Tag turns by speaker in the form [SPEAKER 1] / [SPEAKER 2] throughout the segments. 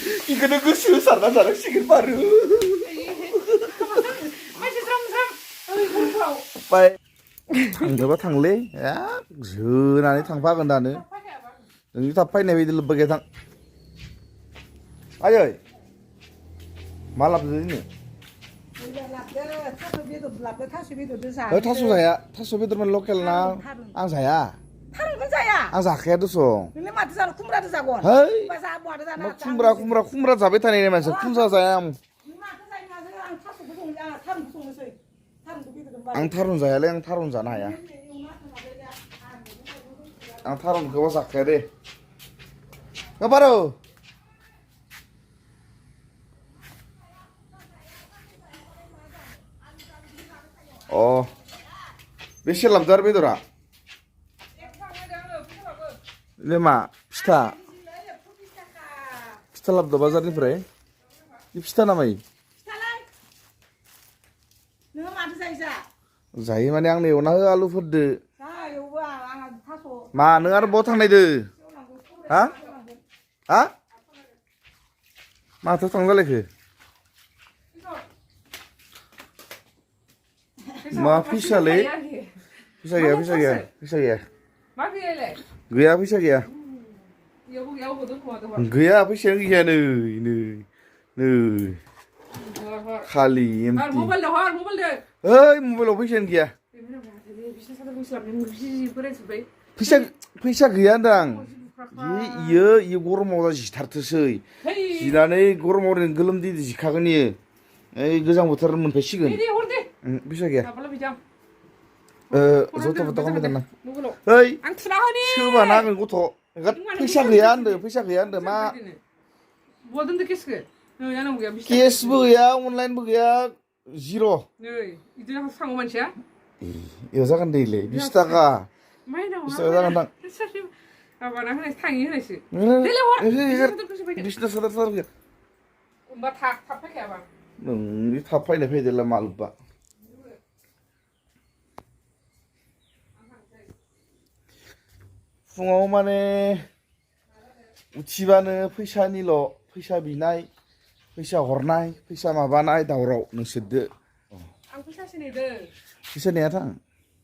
[SPEAKER 1] 이거는 그 수사나 나랑 시길 바로.
[SPEAKER 2] masih seram-seram.
[SPEAKER 1] 빨리 थांनोबा थांलै या जोनानै थांफागोन दानो नोंनि थाब फैनाय बायदि लोब्बाखै थां आयै मा लाबोदो दिनै थास' जाया थास' बेदरमोन लकेल ना आं जाया
[SPEAKER 3] थारुनखौ जाया
[SPEAKER 1] आं जाखाया दसं
[SPEAKER 3] नोंलाय माथो जानो खुमब्रादो जागोन
[SPEAKER 1] है
[SPEAKER 3] होमबा जा बहाथो जानो
[SPEAKER 1] खुमब्रा जाबाय थानाय मानसि खुमब्रा जाया आं
[SPEAKER 3] नों माथो जायो माथो आं थास'खौ संनो आं थारुनखौ संनोसै थारुनखौ बेदरजों
[SPEAKER 1] आं थारुन जायालै आं थारुन जानो हाया आं थारुनखौबा जाखाया दे बारो अ बेसे लाबोदो आरो बेदरा बे मा फिथा लाबोदो बाजारनिफ्राय बे फिथा नामाय
[SPEAKER 3] नोङो माथो जायो जा
[SPEAKER 1] जायो माने आंनो एवना हो आलुफोरदो
[SPEAKER 3] जा एवबो आंहा थास'
[SPEAKER 1] मा नों आरो बहा थांनायदो हा हा माथो थांजालायखो मा फैसालै फैसा गैया
[SPEAKER 2] मा गैयालाय
[SPEAKER 1] गैया फैसा गैया
[SPEAKER 2] याव होदों खोमा
[SPEAKER 1] गैया फैसायानो गैया नै खालि
[SPEAKER 2] हर मबाइल दे
[SPEAKER 1] ओइ मबाइलाव फैसायानो गैया फैसा गैया होनदां इयो गरमाव जिथारथोसै जिनानै गरमाव गोलोमदै जिखागोन इयो ओइ गोजां बोथोर मोनफैसिगोन फैसा गैया जथ' बथ' खालामबाय ओइ सोबा नांगोन गथ' फैसा गैया होनदो मा केसबो गैया अनलाइनबो गैया जिर' इयाव जागोन दैलै 20 थाखा जागोनदां नोंनि थाब फैनाय फैदेरला मालबा फुङाव माने उथिबानो फैसा बिनाय फैसा हरनाय फैसा माबानाय दावराव नोंसोरदो
[SPEAKER 2] आं फैसासो नेदों
[SPEAKER 1] फैसा नेया थां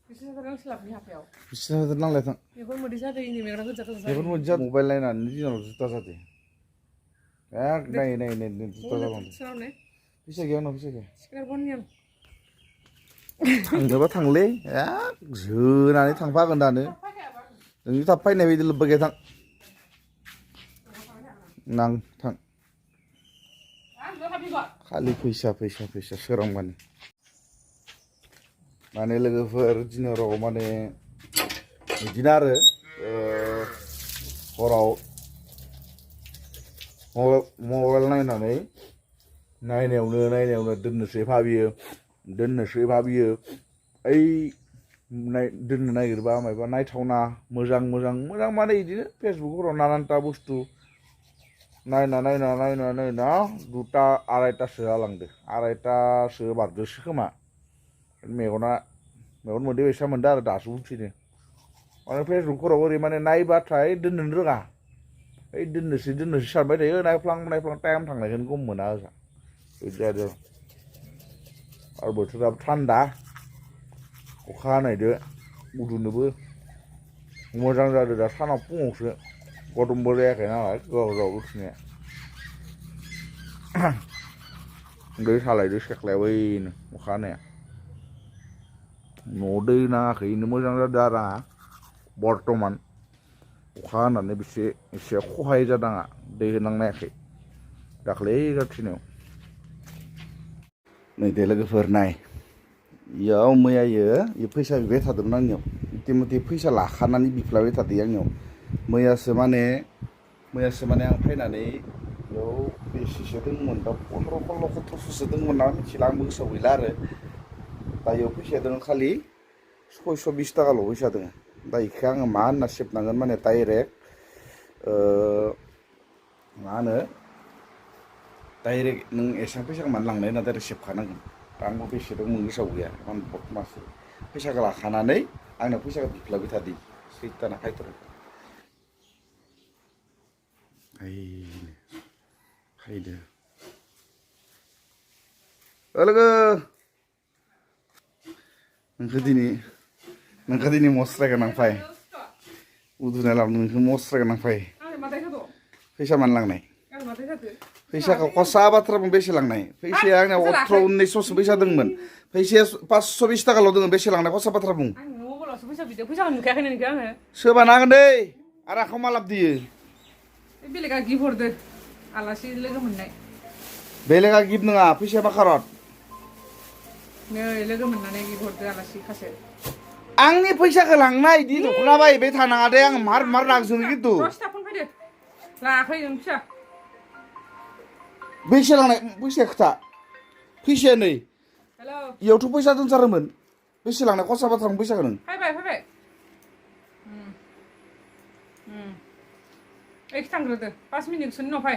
[SPEAKER 2] फैसा सोलाबनि हाफायाव
[SPEAKER 1] फैसा नांलाय थां
[SPEAKER 2] बेफोर मोदै जादों इनि मेगना गोजा
[SPEAKER 1] बेफोर मोनसे मबाइल नायनानै दिनाव जुथा जादों नायै जुथा जालांदों फैसा गैया आंनाव फैसा गैया थांदोबा थांलै जोनानै थांफागोन दानो नोंनि थाब फैनाय बायदि लोब्बाखै थां नां थां खालि फैसा सोरांबानो माने लोगोफोर दिनाराव माने बिदिनो आरो हराव मबाइल नायनायावनो दोननोसै भाबियो ओइ दोननो नागिरबा माबा नायथावना मोजां माने बिदिनो फेसबुकफोराव नानानथा बुस्थु नायना दुता आरायतासो जालांदो आरायतासो बारदोसो खोमा मेगन मोदै बायसा मोनदो आरो दासो उथिनो माने फेसबुकफोराव ओरै माने नायबाथाय दोननोनो रोङा ओइ दोननोसै सानबाय थायो नायफ्लां टाइम थांनायखौनो गम मोना ओजा बिदि आरो बोथोराबो थान्दा अखा हानायदो उन्दुनोबो मोजां जादों दा सानाव फुङावसो गरमबो जायाखै नालाय गोजाव उथिनाया दै सालायदो सेख्लायबायनो अखा हानाया न'आव दै नाङाखैनो मोजां जादों आरो आंहा बर्थमान अखा हानानै एसे खहाय जादों आंहा दै होनांनायाखै दाख्लै गारथिनायाव नै दे लोगोफोर नाय इयाव मैयायो फैसा बिबाय थादोंमोन आंनियाव इतिमथे फैसा लाखानानै बिफ्लाबाय थादों आंनियाव मैयासो माने आं फैनानै बेयाव बेसेसो दंमोन दा 15-16 दंमोन ना मिथिला आंबो गोसोआव गैला आरो दा इयाव फैसा दङ खालि 620 थाखाल' फैसा दङ दा इखौ आङो मा होनना सेबनांगोन माने डाइरेक्ट मा होनो डाइरेक्ट नों एसेबां फैसाखौ मानो लांनाय होनना डाइरेक्ट सेबखानांगोन दा आंबो बेसे दं गोसोआव गैया मासो फैसाखौ लाखानानै आंनो फैसाखौ बिफ्लाबाय थादों सैताना खायथ'राखै फैदो लोगो नोंखौ दिनै मस्रा गोनां फै उदुनाय लाबोनो नोंखौ मस्रा गोनां फै
[SPEAKER 2] आं माथाय जादो
[SPEAKER 1] फैसा मानो लांनाय
[SPEAKER 2] आं माथाय जादो
[SPEAKER 1] फैसाखौ खसा बाथ्रा बुं बेसे लांनाय फैसाया आंनिया 18-1900 फैसा दंमोन फैसाया 520 थाखाल' दङ बेसे लांनाय खसा बाथ्रा बुं
[SPEAKER 2] आं मबाइलावसो फैसा बिदों फैसाखौ नुखायाखै नोंखौ आङो
[SPEAKER 1] सोबा नांगोन दै आरो आखाव मा लाबोयो
[SPEAKER 2] बे बेलेगा गिफ्ट हरदो आलासि लोगो मोननाय
[SPEAKER 1] बेलेगा गिफ्ट नङा फैसाया मा खारत
[SPEAKER 2] नै लोगो मोननानै गिफ्ट हरदो आलासि खासे
[SPEAKER 1] आंनि फैसाखौ लांनाय इदि दख'ना बायबाय थानाङा दे आं मार रागजोङो खिन्थु
[SPEAKER 2] दसथा फन फैदो लाखै नों फैसा
[SPEAKER 1] बेसे लांनाय फैसाया खोथा फैसाया नै
[SPEAKER 2] हेलौ
[SPEAKER 1] इयावथ' फैसा दोनथारोमोन बेसे लांनाय खसा बाथ्रा बुं फैसाखौ नों
[SPEAKER 2] फैबाय एखे थांग्रोदो 5 मिनिटसोनि उनाव फै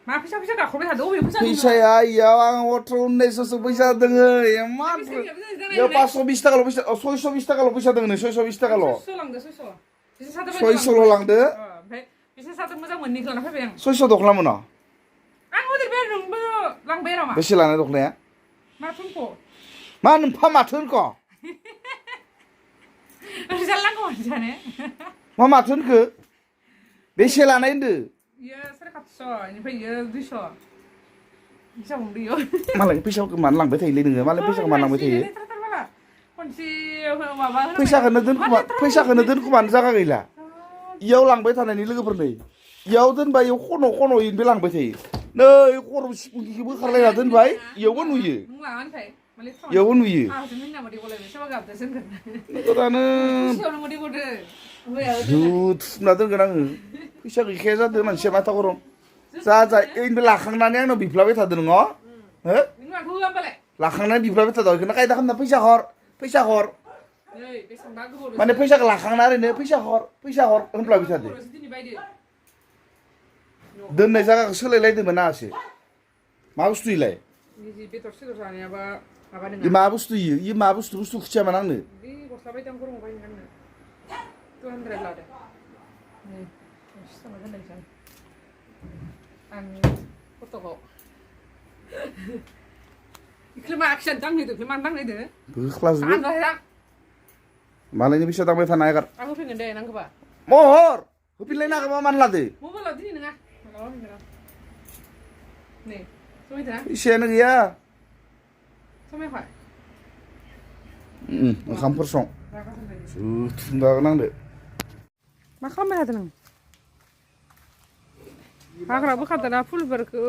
[SPEAKER 2] मा फैसा गाख'बाय थादो अबे फैसा
[SPEAKER 1] फैसाया इयाव आं 18-1900 फैसा दोङो इमान इयाव 520 थाखाल' फैसा 620 थाखाल' फैसा दोङो 620 थाखाल'
[SPEAKER 2] 600 लांदो 600
[SPEAKER 1] 600 लांदो
[SPEAKER 2] ओमफ्राय बिसोर साथो मोजां मोननैखौ लाना फैबाय आं
[SPEAKER 1] 600 दख'ना मोना
[SPEAKER 2] आं होदेरबाय आरो नोंबो लांबाय नामा
[SPEAKER 1] बेसे लानाय दख'नाया
[SPEAKER 2] मा फुनखौ
[SPEAKER 1] मा नोंफा माथो होनख'
[SPEAKER 2] रिजाल्ट नांगौ जाने
[SPEAKER 1] मा माथो होनखो बेसे लानाय होनदो
[SPEAKER 2] इयो 750 इनिफ्राय इयो 200 हिसाब बुंदो इयो
[SPEAKER 1] मालाय फैसाखौ मानो लांबाय थायोलै नोङो मालाय फैसाखौ मानो लांबाय थायो
[SPEAKER 2] खनसे माबा
[SPEAKER 1] फैसाखौनो दोनखुमानो जागा गैला इयाव लांबाय थानायनि लोगोफोरनै इयाव दोनबाय इयाव खन' इनिफ्राय लांबाय थायो नै खर' सिफुंखिखौ बोखारलायना दोनबाय इयावबो नुयो इयावबो नुयो दानो थुना दोनगोन आङो फैसा गैखाया जादों मानसिया माथा गरम जा इनिफ्राय लाखांनानै आंनाव बिफ्लाबाय थादों नङ हो लाखांनानै बिफ्लाबाय थादों बेखौनो कायदा खालामना फैसा हर माने फैसाखौ लाखांना ओरैनो फैसा हर होनफ्लाबाय थादो दोननाय जायगाखौ सोलायलायदोंमोन आंहासो मा बुस्थु इलाय
[SPEAKER 2] बेदर सेदर जानायाबा माबा नङा
[SPEAKER 1] मा बुस्थु इयो मा बुस्थु खुथियामोन आंनो
[SPEAKER 2] बे गस्ला बायदां गरमाव बायनो गाननो 200 लादो नै सिस्टेमाव दोननायसै आं फट'खौ इखौ मा आखियानो दांहैदो इखौ मानो दांहैदो
[SPEAKER 1] बोख्लाजोबो मालायनि फैसा दांबाय थानो हागार
[SPEAKER 2] आं होफैगोन दे नांगौबा
[SPEAKER 1] महर होफिनलायनो हागोबा मानो लादो
[SPEAKER 2] मबाइलाव दिनै नङा मालाबा होफैगोन आं नै समायदोना
[SPEAKER 1] फैसायानो गैया
[SPEAKER 2] समायखाय
[SPEAKER 1] ओंखामफोर सं थुनदागोन आंदो
[SPEAKER 2] मा खालामबाय थादों नों हाग्रा बोखारदों ना फुलफोरखौ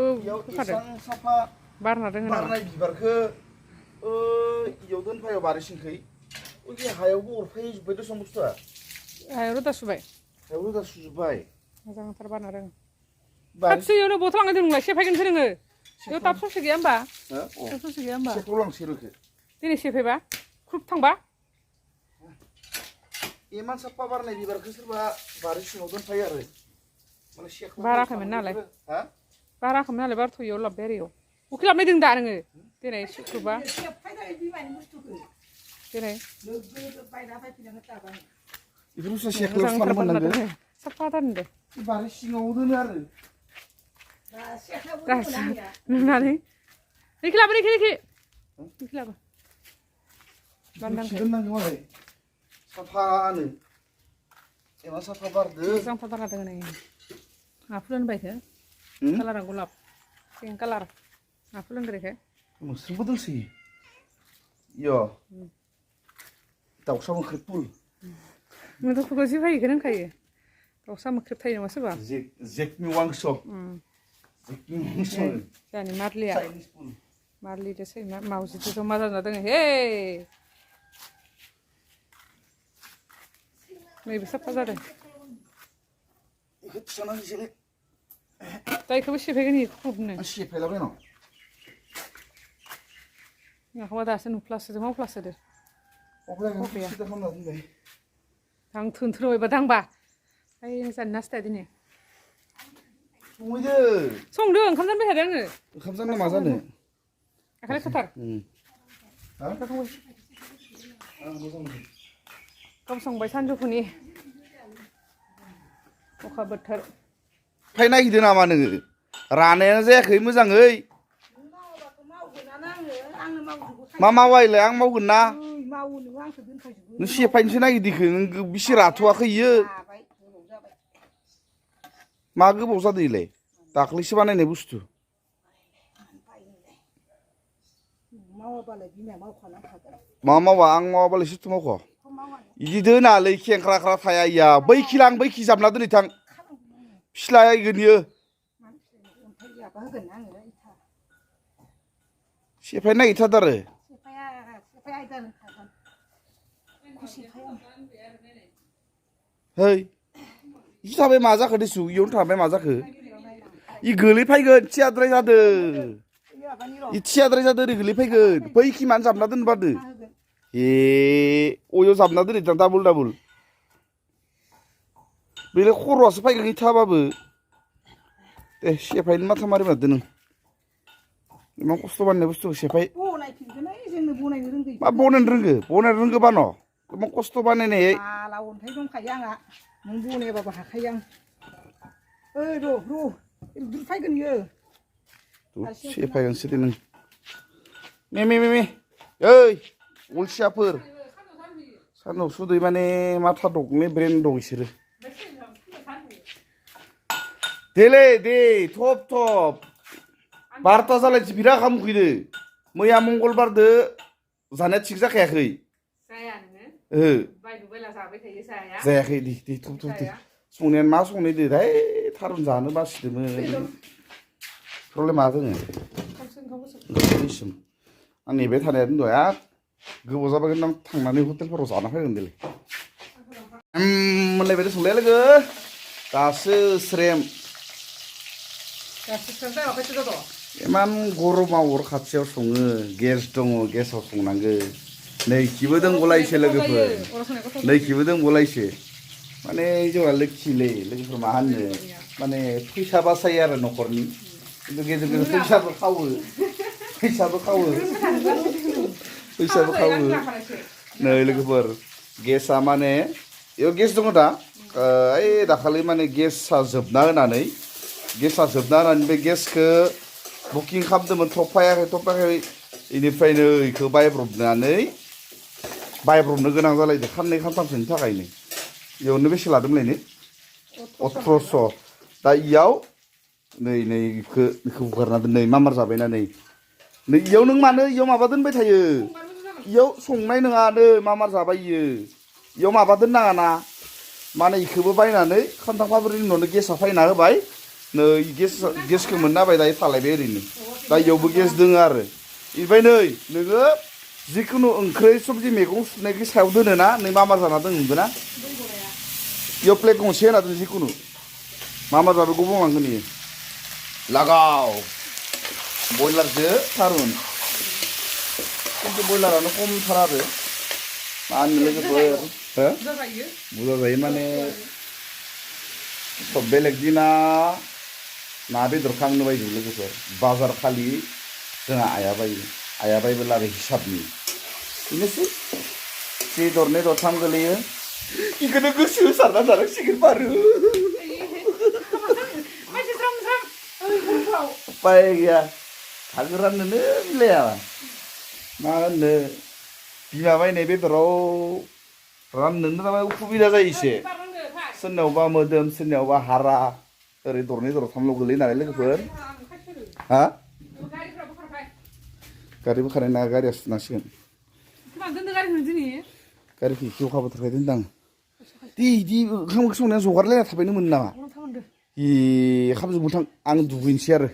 [SPEAKER 2] बोखारदों
[SPEAKER 1] साफा
[SPEAKER 2] बारना दोङो नामा
[SPEAKER 1] बारनाय बिबारखौ इयाव दोनफायाव बारिसिंखै ओइ हायावबो अरफायो जोब्बाय दसन बुस्थुआ
[SPEAKER 2] हायाव रोदा सुबाय
[SPEAKER 1] हायाव रोदा सुजोब्बाय
[SPEAKER 2] मोजांथार बारना दोङो खाथियाव इयावनो बथल लांनाय दों नोंलाय सेफायगोनसो नोङो इयाव टाब ससे गैया होमबा टाब ससे गैया होमबा
[SPEAKER 1] सेखौ लांसिरोखो
[SPEAKER 2] दिनै सेफायबा ख्रुब थांबा
[SPEAKER 1] इमान साफा बारनाय बिबारखौ सोरबा बारि सिङाव दोनफायो आरो माने सेखौ
[SPEAKER 2] बाराखैमोन नालाय बाराखैमोन नालाय बारथ'यैयाव लाबबाय आरो इयाव उखि लाबनाय दों दा नोङो दिनै सुख्रुबा दिनै
[SPEAKER 1] बेफोर बुस्थुआ सेखलायावसो थानो मोननांगो
[SPEAKER 2] साफा जादों दे
[SPEAKER 1] बारि सिङाव दोनो आरो
[SPEAKER 2] नुनानै इखि लाबो इखि लाबो बान्दांखौ
[SPEAKER 1] दोननांगौ मालाय साफानो एमा साफा बारदो
[SPEAKER 2] मोजांथार बारना दोङो नै मा फुल होनबायखो कालारा गलाब पिंक कालार मा फुल होनदो इखो
[SPEAKER 1] मोस्रोमबो दंसोयो इयो दाउसा मोख्रेब फुल
[SPEAKER 2] नोंथ' खुगा जि फैगोन होनखायो दाउसा मोख्रेब थायो नामा सोरबा
[SPEAKER 1] जेकनि वांस
[SPEAKER 2] जानि मार्लिया मार्लिदो सैमा मावजिदो जमा जाना दोङो हे नैबे साफा जादों
[SPEAKER 1] इखौ थिखांनानै एसे
[SPEAKER 2] दा इखौबो सेफायगोन इखौ खुबनो
[SPEAKER 1] सेफायलाबायन'
[SPEAKER 2] माखौबा दासो नुफ्लासोदो मावफ्लासोदो आं थोनथ्रोबायबा दांबा ओइ जानो नास्ताया दिनै संदो ओंखाम जानबाय थादों आङो
[SPEAKER 1] ओंखाम जानो मा जानो
[SPEAKER 2] आखाइ फोथार गाव संबाय सानजौफुनि अखा बोथोर
[SPEAKER 1] फाय नागिरदों नामा नोङो रानायानो जायाखै मोजाङै
[SPEAKER 3] मावाबाथ' मावगोनानो आंनो मावजोबो
[SPEAKER 1] मा मावायलाय आं मावगोन ना
[SPEAKER 3] मावो नोङो आंखौ दोनखाजोबो
[SPEAKER 1] नों सेफायनोसो नागिरदोंखो नों बिसि राथ'वाखै इयो
[SPEAKER 3] जाबाय गोबाव जाबाय
[SPEAKER 1] मा गोबाव जादों इलाय दाख्लैसो बानायनाय बुस्थु
[SPEAKER 3] मावाबालाय बिमाया मावखानांखागोन
[SPEAKER 1] मा मावा आं मावाबालाय सोरथो मावख'
[SPEAKER 3] मावानो
[SPEAKER 1] इदि दोनालै खेंख्रा थाया इया बैखि लां बैखि जाबना दोनै थां फिस्लायगोन इयो
[SPEAKER 3] अन्थाइ गैयाबा होगोन आङो इथा
[SPEAKER 1] सेफायनो नागिरथारदो आरो
[SPEAKER 3] सेफाया आयदा होनखागोन सेफाया
[SPEAKER 1] है इ थाबाय मा जाखो देसु इयावनो थाबाय मा जाखो इ गोलैफैगोन थियाद्राय जादो इ थियाद्राय जादो ओरै गोलैफैगोन बैखि मानो जाबना दोनबादो ए अयाव जाबना दोनै दां डाबल बेलाय खर'आसो फैगोन इ थाबाबो दे सेफायनो माथा मारिमारदो नों इमान खस्थ' बानायनाय बुस्थुखौ सेफाय
[SPEAKER 3] बनायफिनगोन जोंनो बनायनो रोंगौ
[SPEAKER 1] मा बनायनो रोंगो बा न' इमान खस्थ' बानायनाय
[SPEAKER 3] बाला अन्थाइ दंखायो आंहा नों बनायाबाबो हाखायो आं ओइ र' दुरफायगोन इयो
[SPEAKER 1] सेफायगोनसो दे नों मे ओइ अलसियाफोर सानाव सुदै माने माथा दगलै ब्रेन दं इसोरो देलै दे थब 12ता जालायनोसै बिराद ओंखाम उखैदो मैया मंगलबारदो जानाया थिग जाखायाखै
[SPEAKER 2] जाया नोङो बायदु बायला जाबाय थायो जाया
[SPEAKER 1] जायाखै दे थब दे संनायानो मा संनायदो थाय थारुन जानो बासिदोंमोन प्रब्लेमा दोङो ओंखामनिसिम आं नेबाय थानायानो दहाय गोबाव जाबाय आं थांनानै हटेलफोराव जाना फैगोन देलै मोनलायबाय संलाया लोगो दासो स्रेम इमान गरमाव अर खाथियाव सङो गेस दङ गेसाव संनांगो नैखिबो दंबावलायसो लोगोफोर नैखिबो दंबावलायसो माने जोंहा लोखिलै लोगोफोर मा होनो माने फैसा बासायो आरो न'खरनि खिन्थु गेजेर गेजेर फैसाबो खावो नै लोगोफोर गेसा माने इयाव गेस दङ दा ओइ दाखालि माने गेसा जोबना होनानै बे गेसखौ बुकिं खालामदोंमोन थब फायाखै इनिफ्रायनो इखौ बायब्रबनो गोनां जालायदो खाननै खानथामसोनि थाखायनो इयावनो बेसे लादोंमोनलायनो 1800 दा इयाव नै इखौ हुगारना दोन नै मामार जाबायना नै इयाव नों मानो इयाव माबा दोनबाय थायो इयाव संनाय नङानो मामार जाबाय इयाव माबा दोननाङाना माने इखौबो बायनानै खान्थाम खाब्रैनि उनावनो गेसा फैना होबाय नै गेसखौ मोनना होबाय दायो थालायबाय ओरैनो दा इयावबो गेस दोङो आरो इनिफ्राय नै नोङो जिखुनु ओंख्रि सबजि मैगं सुनायखौ सायाव दोनोना नों मामार जाना दोन नुगोना इयाव प्लेट गंसे होना दोन जिखुनु मामार जाबायखौ बुंलांगोन इयो लागाव बयलारजो थारुन खिन्थु बयलारानो खमथार आरो मा होनो लोगोफोर बुरजा जायो माने सब बेलेग दिना ना बेदर खांनो बायदों लोगोफोर बाजार खालि जोंहा आइया बायबोला आरो हिसाबनि बेनोसै जे दरनै दरथाम गोलैयो बेखौनो गोसो होसारना जानांसिगोन बारु उपाय गैया थागो राननोनो मिलाया मा होनो बिमा बायनाय बेदराव राननोनो थारमाने उसुबिदा जायो एसे सोरनियावबा मोदोम सोरनियावबा हारा ओरै दरनै दरथामल' गोलैयो नालाय लोगोफोर हा गारिबो खारनाय ना गारिया सुनांसिगोन गारिखौ एखे अखा बोथोरखाय दोनदां इदि ओंखाम ओंख्रि संनाया जगारलायना थाबायनो मोनो नामा ए ओंखाम जोंबो थां आं दुगैनोसै आरो